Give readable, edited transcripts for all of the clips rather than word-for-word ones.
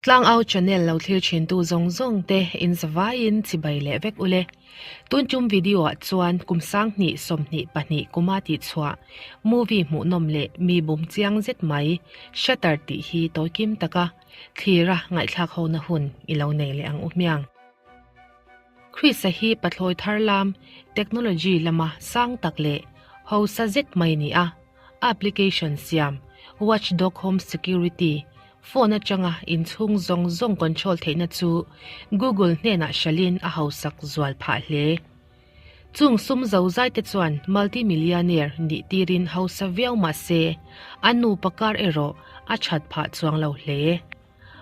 Tlangau channel lo thlir thintu zawng zawng te in zavaiin chibai leh vek ule. Tun tum video ah chuan kum 20 22 kuma tih chhuah movie hmuhnawm leh mi bum chiang zet mai Shutter tih hi tawikim taka thlira ngaihthlak hona hun i lo nei leh ang u hmiang. Krista hi pathlawi thar lam technology lama sang tak leh hausa zet mai a ni a, application siam Watchdog Home Security phone atanga inchhung zawng zawng control theihna chu Google hnenah hralhin a hausak zual phah hle. Chung sum zozai te chuan multi-millionaire nih tirin hausa viau mah se, a nupa kar erawh a that phah chuang lo hle.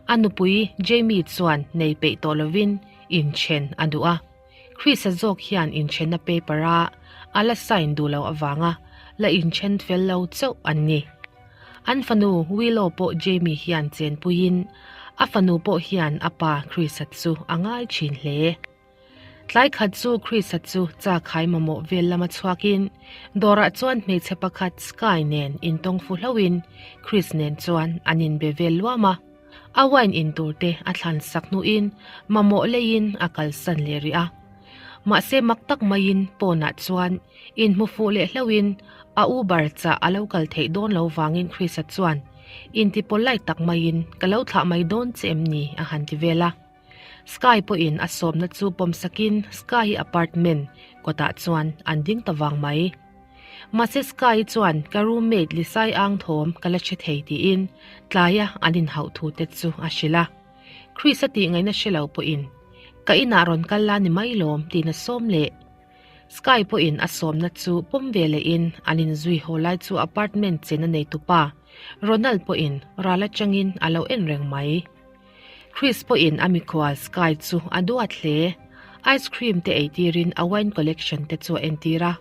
A nupui Jamie chuan nei peih tawh lovin inthen a duh a. Chris-a zawk hian inthenna paper-a a la sign duh loh avanga la inthen fel lo chauh an ni. An fanu Willow pawh Jamie hian chenpuiin a fanu pawh hian a pa Chris-a chu a ngai thin hle. Tlai khat chu Chris-a chu chakhai mamawh vel lama chhuakin dawrah chuan hmeichhe pakhat Sky nen intawng fu hlauhin Chris nen chuan an inbe vel luam a. A wine in tur te a thlan sak hnuin mamawh leiin a kalsan leh rih a. Mahse mak tak maiin pawnah chuan inhmu fuh leh hlauhin a Uber chah a lo kal theih dawn lo vangin Chris-a chuan inti polite tak maiin ka lo thlah mai dawn che em ni a han ti vel a. Sky pawhin a sawmna chu pawm sakin Sky apartment kawtah chuan an ding ta vang mai. Mahse Sky chuan ka roommate Lisai ang thawm ka la hre thei tiin tlaia an inhauh thu te chu a hrilh a. Chris a tih ngaihna hre lo pawhin ka inah rawn kal la ni mai lawm tiin a sawm leh. Sky pawhin a sawmna chu pawm ve lehin an inzui haw lai chu apartment chen a neitupa Ronald pawhin ral atangin a lo en reng mai. Chris pawhin a mikhual Sky chu a duat hle. Ice cream te eitirin a wine collection te chu a entir a.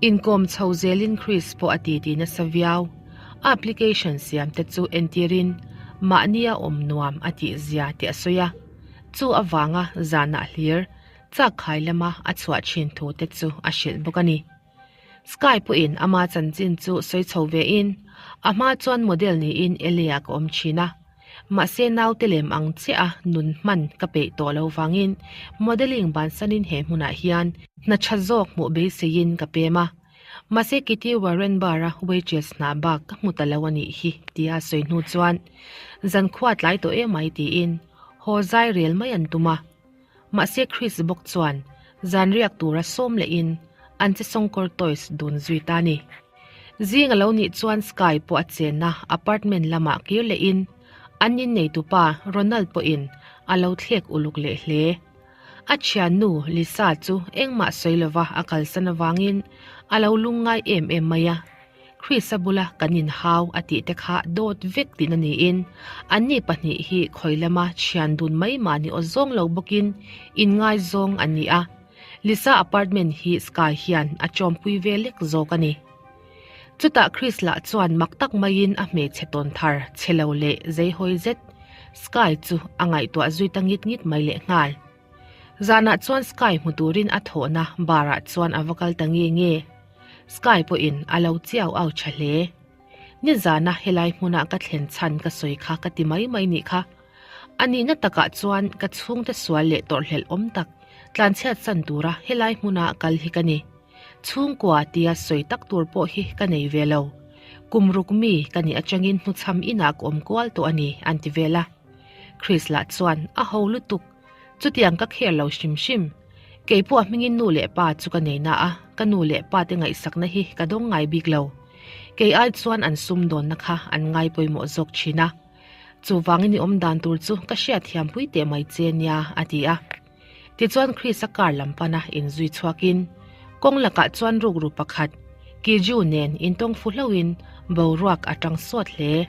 Inkawm chho zelin Chris pawh a titi nasa viau. A application siam te chu entirin mahnia awm nuam a tih zia tih a sawi a. Chu avanga zanah hlir chak khai lama a chhuah thin thu te chu a hrilh bawk a ni. Sky pawhin ama chanchin chu sawi chho vein a hma chuan model niin Elia ka awm thin a. Mahse naute lem ang chiah a nun hman ka peih tawh lo vangin modelling bansanin he hmunah hian hna tha zawk hmuh beiseiin ka pem a. Mahse Kitty Warren bar-a waitress hna bak ka hmu ta lo a nih hi tia sawi hnu chuan zankhua tlai tawh em mai tiin haw zai rel mai an tum a. Mahse Chris bawk chuan zan riak tura sawm lehin an che sawngkawr toys dun zui ta ni. Zing a lo nih chuan Sky pawh a chenna apartment lamah kir lehin an inneitupa Ronald pawhin a lo thlek uluk leh hle. A thiannu Lisa chu engmah sawi lova a kalsan avangin a lo lungngai em em mai a. Chris-a bula kan inhau a tih te kha dawt vek tihna niin anni pahnih hi khawi lama thian dun mai mahni aw zawng lo bawkin inngaizawng an ni a. Lisa apartment hi Sky hian a chawmpui ve lek zawk a ni. Chutah Chris lah chuan mak tak maiin a hmeichhe tawn thar chhe lo leh zeihawi zet Sky chu a ngaihtuah zui ta ngit ngit mai leh nghal. Zanah chuan Sky hmu turin a thawhna bar ah chuan a va kal ta nge nge. Sky pawhin a lo chiau au tha hle. Nizana helai hmuna ka thlen chhan ka sawi kha ka ti mai mai nih kha. A nihna takah chuan ka chhungte sual leh tawrhhlelh awm tak tlanchhiat san tura helai hmuna kal hi ka ni. Chhungkua tia sawi tak tur pawh hi ka nei ve lo. Kum ruk mi ka nih atangin hnuchham inah ka awm kual tawh a ni an ti vel a. Chris lah chuan a ho lutuk. Chutiang ka kher lo hrim hrim. Kei pawh a hmingin nu leh pa chu ka nei na a, ka nu leh pa te ngaihsakna hi ka dawng ngai bik lo. Kei ai chuan an sumdawnna kha an ngai pawimawh zawk thin a. Chuvangin i awm dan tur chu ka hriatthiam pui teh mai che nia, a ti a. Tichuan Chris-a car lam pana inzui chhuakin kawng lakah chuan rukru pakhat Kiju nen intawng fu hlauhin boruak a tang sawt hle.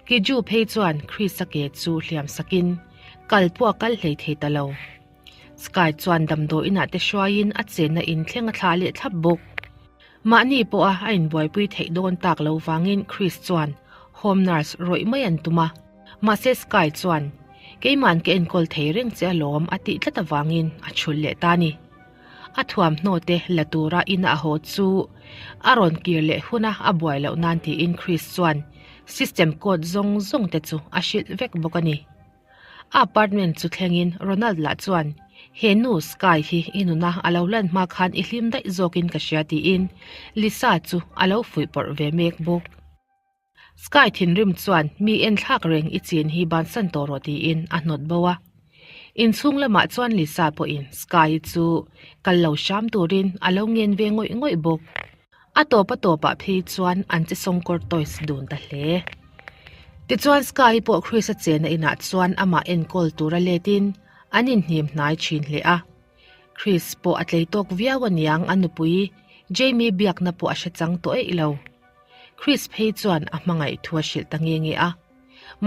Kiju phei chuan Chris-a ke chu hliam sakin kal pawh a kal hlei thei ta lo. Sky chuan damdawi inah te hruaiin a chenna in thleng a thlah leh thlap bawk. Mahni pawha a inbuaipui theih dawn tak lo vangin Chris chuan home nurse rawih mai an tum a. Mahse Sky chuan, Keima'n ka enkawl thei reng che alawm a tih tlat avangin a chhulh leh ta a ni. A thuamhnaw te la tura ina a haw chu a rawn kir leh huna a buai loh nan tiin Chris chuan system code zawng zawng te chu a hrilh vek bawk a ni. A apartment chu thlengin Ronald lah chuan, He nu Sky hi i nuna a lo lan hma khan i hlim daih zawkin ka hria tiin Lisa chu a lo fuihpawrh ve mek bawk. Sky thinrim chuan mi enthlak reng i chin hi bansan tawh rawh tiin a hnawt bo a. Inchhung lamah chuan Lisa pawhin Sky-i chu kal lo hram turin a lo ngen ve ngawih ngawih bawk. A tawp a tawpah phei chuan an che sawngkawr toys dun ta hle. Tichuan Sky-i pawh Chris-a chena inah chuan amah enkawl tura letin an inhnim hnai thin hle a. Chris pawh a tlei tawk viau aniang a nupui Jamie biakna pawh a hre chang tawh eih lo. Chris phei chuan a hmangaih thu a hrilh ta nge nge a.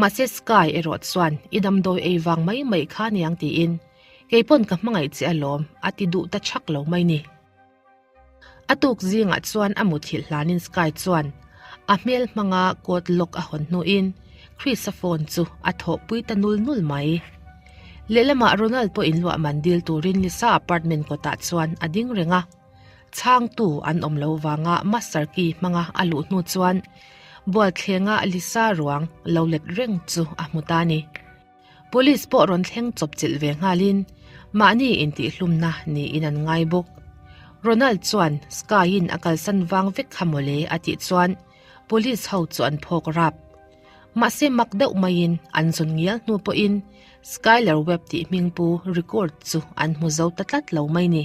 Mahse Sky erawh chuan i damdawi ei vang mai mai kha aniang tiin keipawn ka hmangaih che alawm a ti duh ta chhak lo mai ni. A tuk zingah chuan a muthilh hlanin Sky chuan a hmel hmanga coat lock a hawn hnuin Chris-a phone chu a thawhpui ta nul nul mai. Lehlamah Ronald pawh inluah man dil turin Lisa apartment kawtah chuan a ding reng a. Chhangtu an awm lo vanga master key hmanga a luh hnu chuan bualthlenga Lisa ruang lo let reng chu a hmu ta a ni. Police pawh rawn thleng chawpchilh ve nghalin mahni intihhlumna niin an ngai bawk. Ronald chuan Sky-in a kalsan vang vek kha mawle a tih chuan Police ho chu an phawk rap. Mahse mak deuh maiin an zawn ngial hnu pawhin Skyler Webb tih hmingpu record chu an hmu zo ta tlat lo mai ni.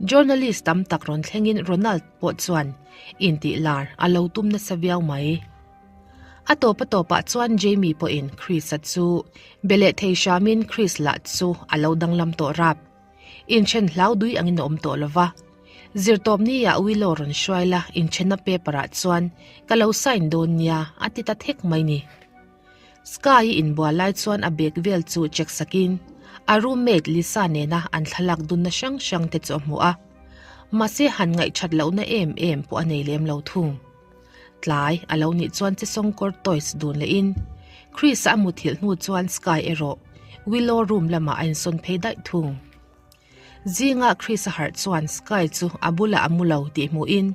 Journalist tam tak rawn thlengin Ronald pawh chuan intih lar a lo tum nasa viau mai. A tawp a tawpah chuan Jamie pawhin Chris-a chu be leh thei hramin Chris lah chu a lo danglam tawh rap. Inthen hlau dui angin a awm tawh lo va. Zirtawpni-ah Willow rawn hruai la inthenna paper-ah chuan ka lo sign dawn nia a ti ta thek mai ni. Sky-i inbual lai chuan a bag vel chu check sakin a roommate Lisa nena an thlalak dunna hrang hrang te chu a hmu a. Mahse han ngaihthat lohna em em pawh a nei lem lo thung. Tlai a lo nih chuan Chesawngkawr toys dun lehin Chris-a a muthilh hnu chuan Sky erawh Willow room lamah a insawn phei daih thung. Zinga Chris-a harh chuan Sky chu a bulah a mu lo tih hmuhin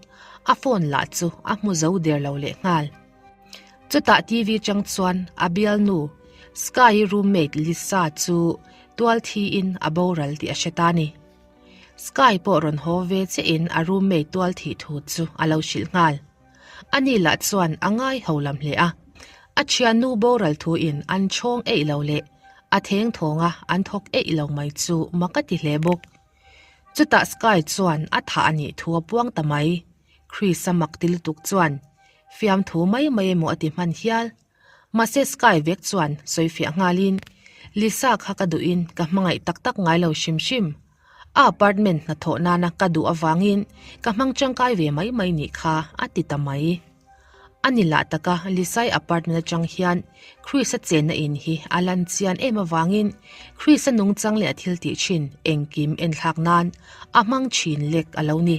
a phone lah chu a hmu zo der lo lehnghal. Chutah TV chang chuan a bialnu Sky-i roommate Lisa chu tual thiin a boral tih a hre ta a ni. Sky pawh rawn haw ve chiahin a roommate tual thih thu chu a lo hrilh nghal. Ani lah chuan a ngai ho lam hle a. A thiannu boral thuin an chhawng eih lo leh a theng thawnga an thawk eih lo mai chu mak a ti hle bawk. Chutah Sky chuan a thah a nih thu a puang ta mai. Chris-a mak ti lutuk chuan fiamthu mai mai emaw a ti hman hial. Mahse Sky vek chuan sawifiah nghalin, Lisa kha ka duhin ka hmangaih tak tak ngai lo hrim hrim. A apartment hnathawh nana ka duh avangin ka hmang tangkai ve mai mai nih kha a ti ta mai. A ni lah taka Lisai apartment atang hian Chris-a chenna in hi a lan chian em avangin Chris-a nungchang leh a thil tih thin engkim enthlak nan a hmang thin lek a lo ni.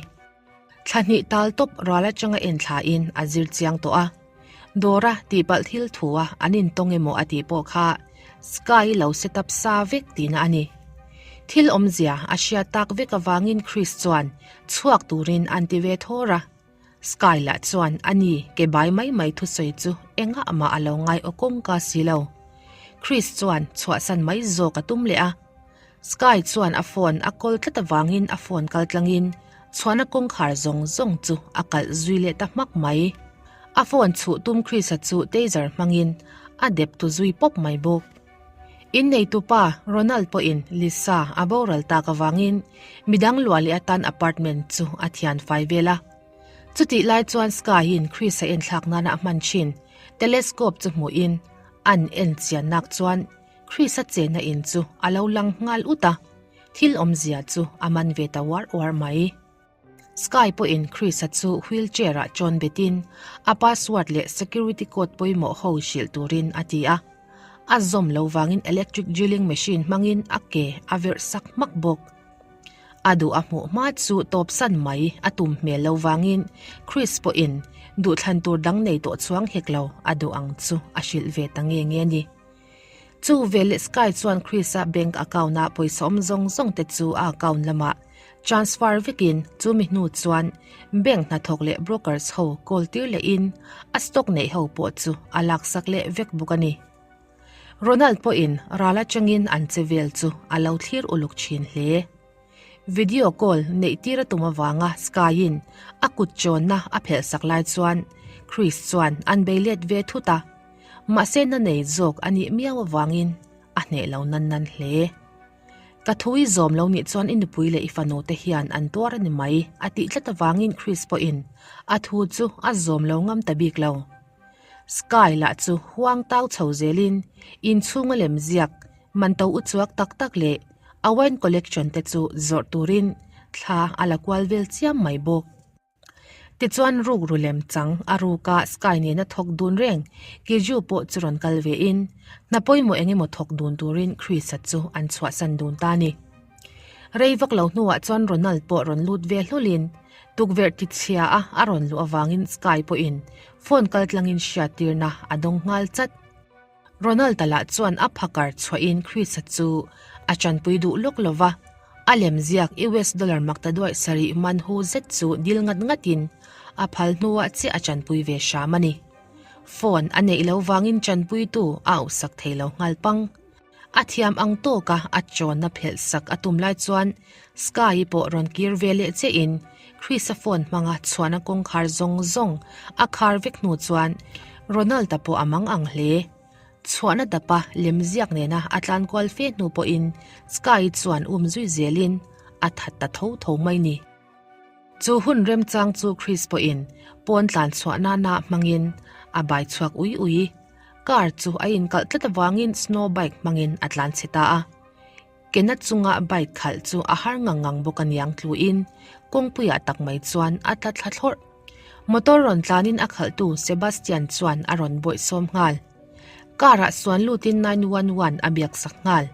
Thla hnih tal tawp ral atanga en thlain a zir chiang tawh a. Dawra tihpalh thil thua an intawng emaw a tih pawh kha Sky lo set up sa vek tihna a ni. Thil awmzia a hriat tak vek avangin Chris chuan chhuak turin an ti ve thawr a. Sky lah chuan a ni ke bai mai mai thusawi chu engah mah a lo ngai aw kawngka si lo. Chris chuan chhuahsan mai zawk a tum leh a. Sky chuan a phone a kawl tlat avangin a phone kal tlangin chhuahna kawngkhar zawng zawng chu a kalh zui leh ta hmak mai. A phone chhuh tum Chris-a chu taser hmangin a dep tu zui pawp mai bawk. Inneitupa Ronald pawhin Lisa a boral tak avangin midang luah leh atan apartment chu a thian fai vel a. Chutih lai chuan Sky-in Chris-a enthlak nana a hman thin telescope chu hmuhin an en chiannak chuan Chris-a chenna in chu a lo lang nghal ut a, thil awmzia chu a man ve ta uar uar mai. Sky pawhin Chris-a chu wheelchair-ah chawn betin a password leh security code pawimawh ho hrilh turin a ti a. A zawm lo vangin electric drilling machine hmangin a ke a verh sak hmak bawk. A duh a hmuh hma chu tawpsan mai a tum hmel lo vangin Chris pawhin duhthlan tur dang nei tawh chuang hek lo a duh ang chu a hrilh ve ta nge nge a ni. Chu veleh Sky chuan Chris-a bank account-a pawisa awm zawng zawng te chu a account lamah transfer vekin chumi hnu chuan bank hnathawk leh brokers ho call tir lehin a stock neih ho pawh chu a laksak leh vek bawk a ni. Ronald pawhin ral atangin an che vel chu a lo thlir uluk thin hle. Video call neih tir a tum avanga Sky-in a kut chawnna a phelh sak lai chuan Chris chuan an bei let ve thut a, mahse na nei zawk a nih miau avangin a hneh lo nan nan hle. Ka thu i zawm lo nih chuan i nupui leh i fanu te hian an tuar a ni mai a tih tlat avangin Chris pawhin a thu chu a zawm lo ngam ta bik lo. Sky lah chu huang tau chho zelin inchhunga lem ziak man to u chuak tak tak leh a wine collection te chu zawrh turin thla a la kual vel chiam mai bawk. Tichuan rukru lem chang a ruka Sky nena thawk dun reng Kiju pawh chu rawn kal ve in hna pawimawh eng emaw thawk dun turin Chris-a chu an chhuahsan dun ta a ni. Rei vak lo hnuah chuan Ronald pawh rawn lut ve hlawlin tukverh tichhia a a rawn luh avangin Sky pawhin phone kal tlangin hriattirna a dawng nghal chat. Ronald-a lah chuan a phakar chhuahin Chris-a chu a tanpui duh lawk lo va, a lem ziak US dollar makta duaih sarih man hu zet chu dil ngat ngatin a phal hnuah chiah a tanpui ve hram a ni. Phone a neih lo vangin tanpuitu a auhsak thei lo nghal pang. A thiam ang tawka a chawnna phelh sak a tum lai chuan Sky-i pawh rawn kir ve leh chiahin Chris-a phone hmanga chhuahna kawngkhar zawng zawng a khar vek hnu chuan Ronald-a pawh a mang ang hle. Chhuahna dapa lemziak nena a tlan kual fe hnu pawhin Sky-i chuan um zui zelin a that ta tho tho mai ni. Chu hun remchang chu Chris pawhin pawn tlan chhuah nana hmangin a bai chhuak ui ui. Car chu a inkalh tlat avangin snow bike hmangin a tlan chhe ta a. Kena chunga bike khalh chu a har ngang ngang bawk aniang tluin kawngpuiah tak mai chuan a tla thla thlawrh. Motor rawn tlanin a khalhtu Sebastian chuan a rawn bawihsawm nghal. Car-ah suan lutin 911 a biak sak nghal.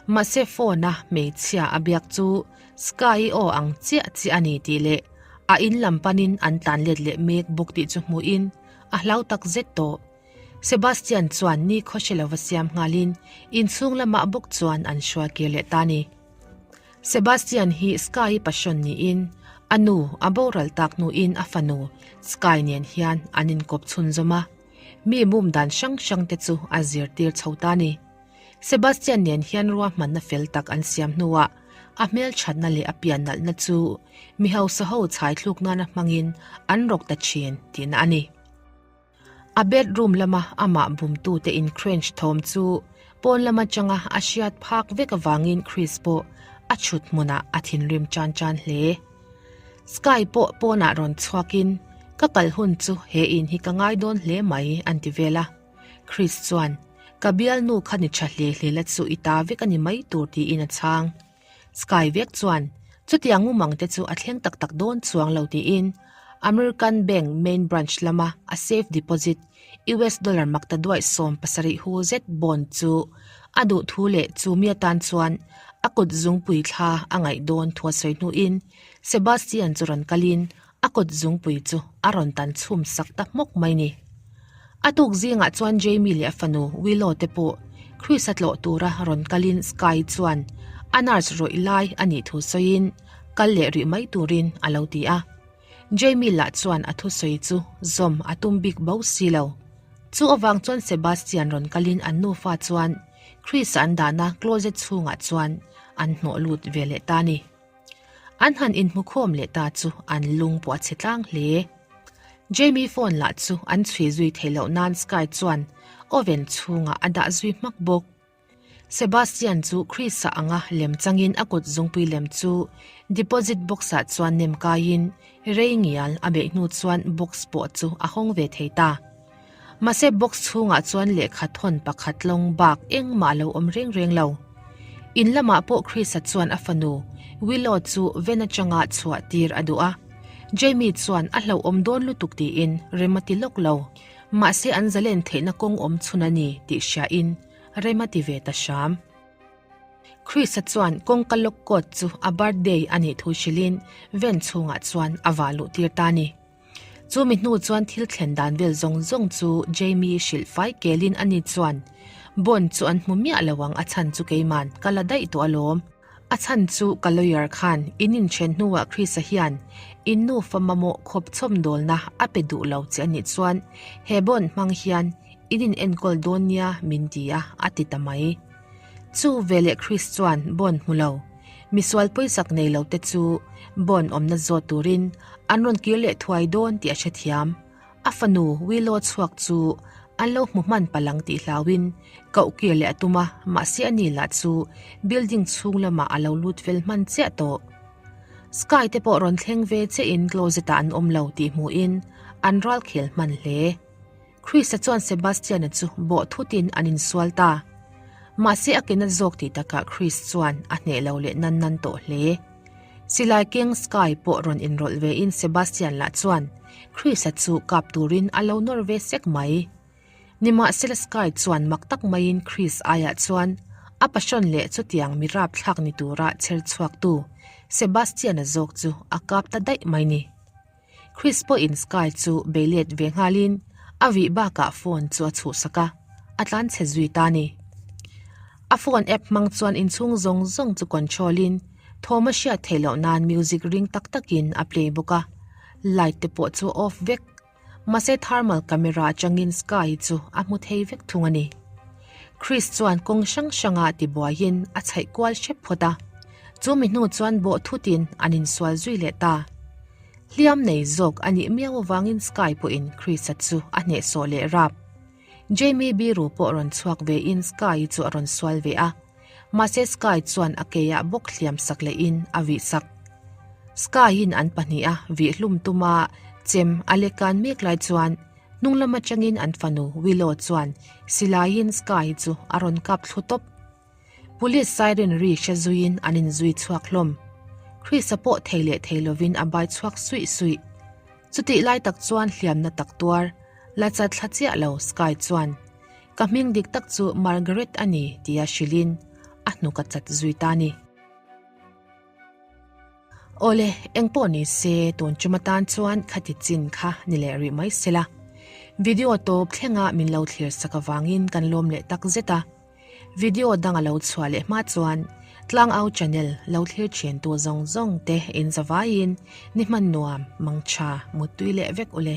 Mahse phone-a hmeichhia a biak chu Sky-i aw ang chiah chiah a ni tih leh a in lam panin an tlan let leh mek bawk tih chu hmuhin a hlau tak zet tawh. Sebastian chuan ni khawhre lova siam nghalin inchhung lamah bawk chuan an hruai kir leh ta a ni. Sebastian hi Sky-i passion niin a nu a boral tak hnuin a fanu Sky nen hian an inkawp chhunzawm a, mi mum dan hrang hrang te chu a zirtir chho ta a ni. Sebastian nen hian ruahmanna fel tak an siam hnuah a hmelthatna leh a piannalhna chu mi hausa ho chhai thluk nana hmangin an rawk ta thin tihna a ni. A bedroom lama amah bumtute incrench thawm chu pawn lam atanga a hriat phak vek avangin Chris pawh a chhut hmunah a thinrim tan tan hle. Sky pawh pawnah rawn chhuakin, Ka kal hun chu he in hi ka ngai dawn hle mai an ti vel a. Chris chuan, Ka bialnu kha ni tha hle hle la chu i ta vek a ni mai tur tiin a chhang. Sky vek chuan, Chutiang mumang te chu a thleng tak tak dawn chuang lo tiin American Bank main branch lama a safe deposit US dollar makta duaih 70 hu zet bond chu a duh thu leh chu mi atan chuan a kut zungpui thla a ngaih dawn thu a sawi hnuin Sebastian chu rawn kalin A kut zungpui chu a rawn tan chhum sak ta hmawk mai ni. A tuk zingah chuan Jamie leh a fanu Willow te pawh Chris-a tlawh tura rawn kalin Sky chuan a nurse rawih lai a nih thu sawiin kal leh rih mai turin a lo ti a. Jamie lah chuan a thusawi chu zawm a tum bik bo si lo. Chu avang chuan Sebastian rawn kalin an nufa chuan Chris-a an dahna closet chhungah chuan an hnawh lut ve leh ta a ni. An han inhmukhawm leh ta chu an lung pawh a chhe tlang hle. Jamie phone lah chu an chhui zui theih loh nan Sky chuan oven chhungah a dah zui hmak bawk. Sebastian chu Chris-a anga lem changin a kut zungpui lem chu deposit box-ah chuan nem kaiin rei ngial a beih hnu chuan box pawh chu a hawng ve thei ta. Mahse box chhungah chuan lehkha thawn pakhat lawng bak engmah a lo awm reng reng lo. In lamah pawh Chris-a chuan a fanu Willow chu ven atanga chhuah tir a duh a. Jamie chuan a hlauhawm dawn lutuk tiin rem a ti lawk lo. Mahse an zalen theihna kawng awm chhun a ni tih hriain rem a ti ve ta hram. Chris-a chuan kawngka lock code chu a birthday a nih thu hrilhin ven chhungah chuan a vah luh tir ta a ni. Chu mi hnu chuan thil thlen dan vel zawng zawng chu Jamie hrilh fai kelin ani chuan Bond chu an hmu miah lo ang a chhan chu keiman ka la daih tawh alawm. A chhan chu ka lawyer khan in inthen hnuah Chris-a hian in nufa mamawh khawp chhawmdawlna a pe duh lo che anih chuan he Bond hmang hian. In in enkawl dawn nia min ti a, a ti ta mai. Chu veleh Chris chuan Bond hmu lo. Misual pawisak nei lo te chu Bond awmna zawt turin an rawn kir leh thuai dawn tih a hrethiam. A fanu Willow chhuak chu an lo hmu hman palang tih hlauin koh kir leh a tum a, mahse ani lah chu building chhung lamah a lo lut fel hman chiah tawh. Sky te pawh rawn thleng ve chiahin closet ah an awm lo tih hmuhin an ralkhel hman hle. Chris-a chuan Sebastian-a chu bawh thutin an insual ta. Mahse a ke na zawk tih takah Chris chuan a hneh lo leh nan nan tawh hle. Silai keng Sky pawh rawn inrawlh vein Sebastian lah chuan Chris-a chu kap turin a lo nawr ve sek mai. Nimahsela Sky chuan mak tak maiin Chris aiah chuan a passion leh chutiang mi rapthlak ni tura chher chhuaktu Sebastian-a zawk chu a kap ta daih mai ni. Chris pawhin Sky chu bei let ve nghalin a vih bakah phone chu a chhuhsak a, a tlan chhe zui ta ni. A phone app hmang chuan inchhung zawng zawng chu control in thawm a hriat theih loh nan music ring tak takin a play bawk a, light te pawh chu a off vek. Mahse thermal camera atangin Sky chu a hmu thei vek thung a ni. Chris chuan kawng hrang hranga tibuaiin a chhaih kual hrep phawt a, chu mi hnu chuan bawh thutin an insual zui leh ta. Hliam nei zawk a nih miau avangin Sky pawhin Chris-a chu a hnehsawh leh rap. Jamie biru pawh rawn chhuak vein Sky-i chu a rawn sual ve a, mahse Sky chuan a keiah bawk hliam sak lehin a vih sak. Sky-in an pahniha vih hlum tuma chem a lekan mek lai chuan hnung lam atangin an fanu Willow chuan silaiin Sky-i chu a rawn kap thlu tawp. Police siren ri hre zuiin an inzui chhuak hlawm. Chris-a pawh thei leh thei lovin a bai chhuak suih suih. Chutih lai tak chuan hliamna tak tuar, la chat thla chiah lo Sky chuan, Ka hming dik tak chu Margaret a ni tia hrilhin a hnuk a chat zui ta ni. Awle, engpawh ni se tun tum atan chuan khati chin kha ni leh rih mai sela. Video tawp thlenga min lo thlir sak avangin kan lawm leh tak zet a. Video dang a lo chhuah leh hma chuan Tlangau channel lo thlir thin tu zawng zawng te in zavaiin ni hman nuam, mangtha, muttui leh vek ule.